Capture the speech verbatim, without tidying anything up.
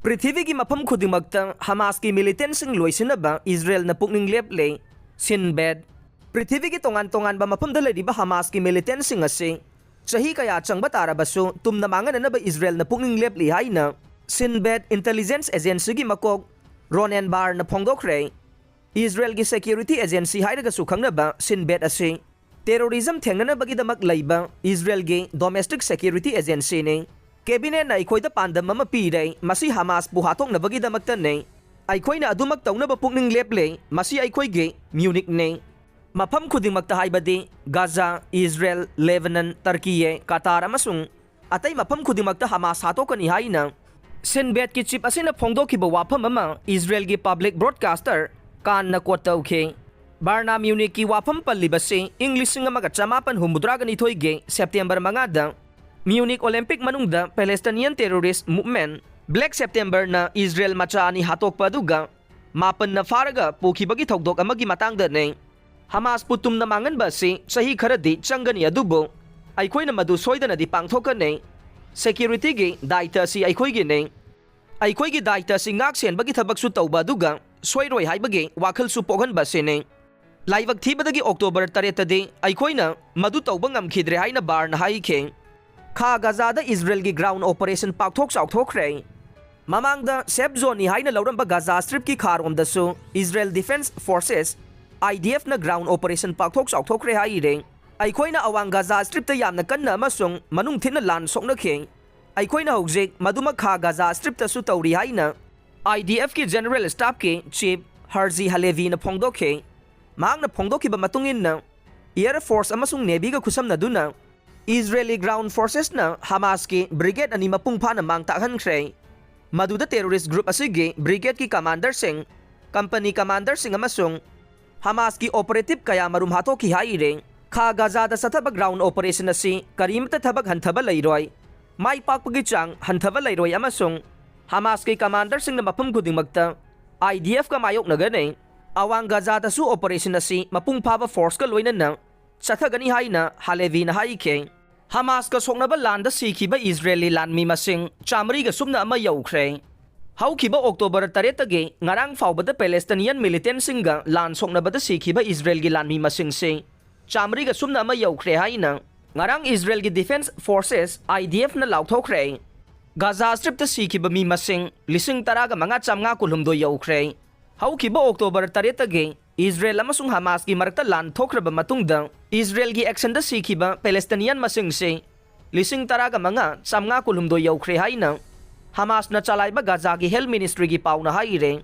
ꯄ꯭ꯔꯤꯊꯤꯕꯤꯒꯤ ꯃꯐꯝ ꯈꯨꯗꯤꯡꯃꯛꯇ ꯍꯃꯥꯁꯀꯤ ꯃꯤꯂꯤꯇꯦꯟꯁꯤꯡ ꯂꯣꯏꯁꯤꯟꯅꯕ ꯏꯖꯔꯦꯜꯅ ꯄꯨꯛꯅꯤꯡ ꯂꯦꯞꯂꯦ꯫ ꯁꯤꯟꯕꯦꯠ꯫ ꯄ꯭ꯔꯤꯊꯤꯕꯤꯒꯤ ꯇꯣꯉꯥꯟ ꯇꯣꯉꯥꯟꯕ ꯃꯐꯝꯗ ꯂꯩꯔꯤꯕ ꯍꯃꯥꯁꯀꯤ ꯃꯤꯂꯤꯇꯦꯟꯁꯤꯡ ꯑꯁꯤ ꯆꯍꯤ ꯀꯌꯥ ꯆꯪꯕ ꯇꯥꯔꯕꯁꯨ ꯇꯨꯝꯅ ꯃꯥꯡꯍꯟꯅꯅꯕ ꯏꯖꯔꯦꯜꯅ ꯄꯨꯛꯅꯤꯡ ꯂꯦꯞꯂꯤ ꯍꯥꯏꯅ ꯁꯤꯟꯕꯦꯠ ꯏꯟꯇꯦꯂꯤꯖꯦꯟꯁ ꯑꯦꯖꯦꯟꯁꯤꯒꯤ ꯃꯀꯣꯛ ꯔꯣꯅꯦꯟ ꯕꯥꯔꯅ ꯐꯣꯡꯗꯣꯛꯈ꯭ꯔꯦ꯫ ꯏꯖꯔꯦꯜꯒꯤ ꯁꯦꯀ꯭ꯌꯨꯔꯤꯇꯤ ꯑꯦꯖꯦꯟꯁꯤ ꯍꯥꯏꯔꯒꯁꯨ ꯈꯪꯅꯕ ꯁꯤꯟꯕꯦꯠ ꯑꯁꯤ ꯇꯦꯔꯣꯔꯤꯖꯝ ꯊꯦꯡꯅꯅꯕꯒꯤꯗꯃꯛ ꯂꯩꯕ ꯏꯖꯔꯦꯜꯒꯤ ꯗꯣꯃꯦꯁꯇꯤꯛ ꯁꯦꯀ꯭ꯌꯨꯔꯤꯇꯤ ꯑꯦꯖꯦꯟꯁꯤꯅꯤ꯫ ꯀꯦꯕꯤꯅꯦꯠꯅ ꯑꯩꯈꯣꯏꯗ ꯄꯥꯟꯗꯝ ꯑꯃ ꯄꯤꯔꯦ, ꯃꯁꯤ ꯍꯃꯥꯁꯄꯨ ꯍꯥꯠꯇꯣꯛꯅꯕꯒꯤꯗꯃꯛꯇꯅꯤ꯫ ꯑꯩꯈꯣꯏꯅ ꯑꯗꯨꯃꯛ ꯇꯧꯅꯕ ꯄꯨꯛꯅꯤꯡ ꯂꯦꯞꯂꯦ, ꯃꯁꯤ ꯑꯩꯈꯣꯏꯒꯤ ꯃ꯭ꯌꯨꯅꯤꯛꯅꯤ꯫ ꯃꯐꯝ ꯈꯨꯗꯤꯡꯃꯛꯇ ꯍꯥꯏꯕꯗꯤ ꯒꯥꯖꯥ, ꯏꯖꯔꯦꯜ, ꯂꯦꯕꯅꯟ, ꯇꯔꯀꯤꯌꯦ, ꯀꯇꯥꯔ ꯑꯃꯁꯨꯡ ꯑꯇꯩ ꯃꯐꯝ ꯈꯨꯗꯤꯡꯃꯛꯇ ꯍꯃꯥꯁ ꯍꯥꯠꯇꯣꯛꯀꯅꯤ ꯍꯥꯏꯅ ꯁꯤꯟꯕꯦꯠꯀꯤ ꯆꯤꯞ ꯑꯁꯤꯅ ꯐꯣꯡꯗꯣꯛꯈꯤꯕ ꯋꯥꯐꯝ ꯑꯃ ꯏꯖꯔꯦꯜꯒꯤ ꯄꯕ꯭ꯂꯤꯛ ꯕ꯭ꯔꯣꯗꯀꯥꯁꯇꯔ ꯀꯥꯟꯅ ꯀꯣꯠ ꯇꯧꯈꯤ꯫ ꯕꯥꯔꯅꯥ ꯃ꯭ꯌꯨꯅꯤꯛꯀꯤ ꯋꯥꯐꯝ ꯄꯜꯂꯤꯕꯁꯤ ꯏꯪ ꯂꯤꯁꯤꯡ ꯑꯃꯒ ꯆꯃꯥꯄꯟ ꯍꯨꯝꯐꯨꯇꯔꯥꯒ ꯅꯤꯊꯣꯏꯒꯤ ꯁꯦꯞꯇꯦꯝꯕꯔ ꯃꯉꯥꯗ ꯃ꯭ꯌꯨꯅꯤꯛ ꯑꯣꯂꯦꯝꯄꯤꯛ ꯃꯅꯨꯡꯗ ꯄꯦꯂꯦꯁꯇꯤꯅꯤꯌꯟ ꯇꯦꯔꯣꯔꯤꯁ ꯃꯨꯚꯃꯦꯟꯠ ꯕ꯭ꯂꯦꯛ ꯁꯦꯞꯇꯦꯝꯕꯔꯅ ꯏꯖꯔꯦꯜ ꯃꯆꯥ ꯑꯅꯤ ꯍꯥꯠꯇꯣꯛꯄ ꯑꯗꯨꯒ ꯃꯥꯄꯟꯅ ꯐꯥꯔꯒ ꯄꯨꯈꯤꯕꯒꯤ ꯊꯧꯗꯣꯛ ꯑꯃꯒꯤ ꯃꯇꯥꯡꯗꯅꯤ꯫ ꯍꯃꯥꯁꯄꯨ ꯇꯨꯝꯅ ꯃꯥꯡꯍꯟꯕ ꯑꯁꯤ ꯆꯍꯤ ꯈꯔꯗꯤ ꯆꯪꯒꯅꯤ, ꯑꯗꯨꯕꯨ ꯑꯩꯈꯣꯏꯅ ꯃꯗꯨ ꯁꯣꯏꯗꯅꯗꯤ ꯄꯥꯡꯊꯣꯛꯀꯅꯤ꯫ ꯁꯦꯀ꯭ꯌꯨꯔꯤꯇꯤꯒꯤ ꯗꯥꯏꯇ ꯑꯁꯤ ꯑꯩꯈꯣꯏꯒꯤꯅꯤ꯫ ꯑꯩꯈꯣꯏꯒꯤ ꯗꯥꯏꯇ ꯑꯁꯤ ꯉꯥꯛ ꯁꯦꯟꯕꯒꯤ ꯊꯕꯛꯁꯨ ꯇꯧꯕ ꯑꯗꯨꯒ ꯁꯣꯏꯔꯣꯏ ꯍꯥꯏꯕꯒꯤ ꯋꯥꯈꯜꯁꯨ ꯄꯣꯛꯍꯟꯕ ꯑꯁꯤꯅꯤ꯫ ꯂꯥꯏꯕꯛ ꯊꯤꯕꯗꯒꯤ ꯑꯣꯛꯇꯣꯕꯔ ꯇꯔꯦꯠꯇꯗꯤ ꯑꯩꯈꯣꯏꯅ ꯃꯗꯨ ꯇꯧꯕ ꯉꯝꯈꯤꯗ꯭ꯔꯦ ꯍꯥꯏꯅ ꯕꯥꯔꯅ ꯍꯥꯏꯈꯤ꯫ ꯈꯥ ꯒꯥꯖꯥꯗ ꯏꯖꯔꯦꯜꯒꯤ ꯒ꯭ꯔꯥꯎꯟ ꯑꯣꯄꯔꯦꯁꯟ ꯄꯥꯛꯊꯣꯛ ꯆꯥꯎꯊꯣꯛꯈ꯭ꯔꯦ꯫ ꯃꯃꯥꯡꯗ ꯁꯦꯐ ꯖꯣꯟꯅꯤ ꯍꯥꯏꯅ ꯂꯧꯔꯝꯕ Gaza ꯁ꯭ꯇ꯭ꯔꯤꯞꯀꯤ ꯈꯥꯔꯣꯝꯗꯁꯨ Israel defence forces, IDF ꯅ ꯒ꯭ꯔꯥꯎꯟ ꯑꯣꯄꯔꯦꯁꯟ ꯄꯥꯛꯊꯣꯛ ꯆꯥꯎꯊꯣꯛꯈ꯭ꯔꯦ ꯍꯥꯏꯔꯦ꯫ ꯑꯩꯈꯣꯏꯅ ꯑꯋꯥꯡ ꯒꯥꯖꯥ ꯁ꯭ꯇ꯭ꯔꯤꯞꯇ ꯌꯥꯝꯅ ꯀꯟꯅ ꯑꯃꯁꯨꯡ ꯃꯅꯨꯡ ꯊꯤꯟꯅ ꯂꯥꯟ ꯁꯣꯛꯅꯈꯤ꯫ ꯑꯩꯈꯣꯏꯅ ꯍꯧꯖꯤꯛ ꯃꯗꯨꯃꯛ ꯈꯥ ꯒꯥꯖꯥ ꯁ꯭ꯇ꯭ꯔꯤꯞꯇꯁꯨ ꯇꯧꯔꯤ ꯍꯥꯏꯅ IDF ꯀꯤ ꯖꯦꯅꯔꯦꯜ ꯁ꯭ꯇꯥꯐꯀꯤ ꯆꯤꯐ ꯍꯔꯖꯤ ꯍꯂꯦꯚꯤꯅ ꯐꯣꯡꯗꯣꯛꯈꯤ꯫ ꯃꯍꯥꯛꯅ ꯐꯣꯡꯗꯣꯛꯈꯤꯕ ꯃꯇꯨꯡ ꯏꯟꯅ, ꯑꯦꯌꯔ ꯐꯣꯔꯁ ꯑꯃꯁꯨꯡ ꯅꯦꯚꯤꯒ ꯈꯨꯠꯁꯝꯅꯗꯨꯅ ꯏꯖꯔꯦꯂꯤ ꯒ꯭ꯔꯥꯎꯟ ꯐꯣꯔꯁꯦꯁꯅ ꯍꯃꯥꯁꯀꯤ ꯕ꯭ꯔꯤꯒꯦꯗ ꯑꯅꯤ ꯃꯄꯨꯡ ꯐꯥꯅ ꯃꯥꯡ ꯇꯥꯛꯍꯟꯈ꯭ꯔꯦ꯫ ꯃꯗꯨꯗ ꯇꯦꯔꯣꯔꯤꯁ ꯒ꯭ꯔꯨꯞ ꯑꯁꯤꯒꯤ ꯕ꯭ꯔꯤꯒꯦꯗꯀꯤ ꯀꯃꯥꯟꯗꯔꯁꯤꯡ, ꯀꯝꯄꯅꯤ ꯀꯃꯥꯟꯗꯔꯁꯤꯡ ꯑꯃꯁꯨꯡ ꯍꯃꯥꯁꯀꯤ ꯑꯣꯄꯔꯦꯇꯤꯚ ꯀꯌꯥꯃꯔꯨꯝ ꯍꯥꯠꯇꯣꯛꯈꯤ ꯍꯥꯏꯔꯦ꯫ ꯈꯥ ꯒꯥꯖꯥꯗ ꯆꯠꯊꯕ ꯒ꯭ꯔꯥꯎꯟ ꯑꯣꯄꯔꯦꯁꯟ ꯑꯁꯤ ꯀꯔꯤꯃꯠꯇ ꯊꯕꯛ ꯍꯟꯊꯕ ꯂꯩꯔꯣꯏ, ꯃꯥꯏ ꯄꯥꯛꯄꯒꯤ ꯆꯥꯡ ꯍꯟꯊꯕ ꯂꯩꯔꯣꯏ ꯑꯃꯁꯨꯡ ꯍꯃꯥꯁꯀꯤ ꯀꯃꯥꯟꯗꯔꯁꯤꯡꯅ ꯃꯐꯝ ꯈꯨꯗꯤꯡꯃꯛꯇ IDF ꯀ ꯃꯥꯌꯣꯛꯅꯒꯅꯤ꯫ ꯑꯋꯥꯡ ꯒꯥꯖꯥꯗꯁꯨ ꯑꯣꯄꯔꯦꯁꯟ ꯑꯁꯤ ꯃꯄꯨꯡ ꯐꯥꯕ ꯐꯣꯔꯁꯀ ꯂꯣꯏꯅꯅ ꯆꯠꯊꯒꯅꯤ ꯍꯥꯏꯅ ꯍꯥꯂꯦꯚꯤꯅ ꯍꯥꯏꯈꯤ꯫ ꯍꯃꯥꯁꯀ ꯁꯣꯛꯅꯕ ꯂꯥꯟꯗ ꯁꯤꯈꯤꯕ ꯏꯖꯔꯦꯂꯤ ꯂꯥꯟꯃꯤ ꯃꯁꯤꯡ ꯆꯥꯃꯔꯤꯒ ꯁꯨꯞꯅ ꯑꯃ ꯌꯧꯈ꯭ꯔꯦ꯫ ꯍꯧꯈꯤꯕ October ꯇꯔꯦꯠꯇꯒꯤ ꯉꯔꯥꯡ ꯐꯥꯎꯕꯗ Palestinian militantꯁꯤꯡꯒ ꯂꯥꯟ ꯁꯣꯛꯅꯕꯗ ꯁꯤꯈꯤꯕ ꯏꯖꯔꯦꯜꯒꯤ ꯂꯥꯟꯃꯤ ꯃꯁꯤꯡꯁꯤ ꯆꯥꯃꯔꯤꯒ ꯁꯨꯞꯅ ꯑꯃ ꯌꯧꯈ꯭ꯔꯦ ꯍꯥꯏꯅ ꯉꯔꯥꯡ ꯏꯖꯔꯦꯜꯒꯤ Defense Forces, IDFꯅ ꯂꯥꯎꯊꯣꯛꯈ꯭ꯔꯦ꯫ ꯒꯥꯖꯥ ꯁ꯭ꯇ꯭ꯔꯤꯞꯇ ꯁꯤꯈꯤꯕ ꯃꯤ ꯃꯁꯤꯡ ꯂꯤꯁꯤꯡ ꯇꯔꯥꯒ ꯃꯉꯥ ꯆꯥꯝꯃꯉꯥ ꯀꯨꯟꯍꯨꯝꯗꯣꯏ ꯌꯧꯈ꯭ꯔꯦ꯫ ꯍꯧꯈꯤꯕ October ꯇꯔꯦꯠꯇꯒꯤ ꯏꯖꯔꯦꯜ ꯑꯃꯁꯨꯡ ꯍꯃꯥꯁꯀꯤ ꯃꯔꯛꯇ ꯂꯥꯟ ꯊꯣꯛꯈ꯭ꯔꯕ ꯃꯇꯨꯡꯗ ꯏꯖꯔꯦꯜꯒꯤ actionꯗ ꯁꯤꯈꯤꯕ Palestinian ꯃꯁꯤꯡꯁꯤ ꯂꯤꯁꯤꯡ ꯇꯔꯥꯒ ꯃꯉꯥ ꯆꯥꯝꯃꯉꯥ ꯀꯨꯟꯍꯨꯝꯗꯣꯏ ꯌꯧꯈ꯭ꯔꯦ ꯍꯥꯏꯅ ꯍꯃꯥꯁꯅ ꯆꯂꯥꯏꯕ ꯒꯥꯖꯥꯒꯤ Health Ministryꯒꯤ ꯄꯥꯎꯅ ꯍꯥꯏꯔꯦ꯫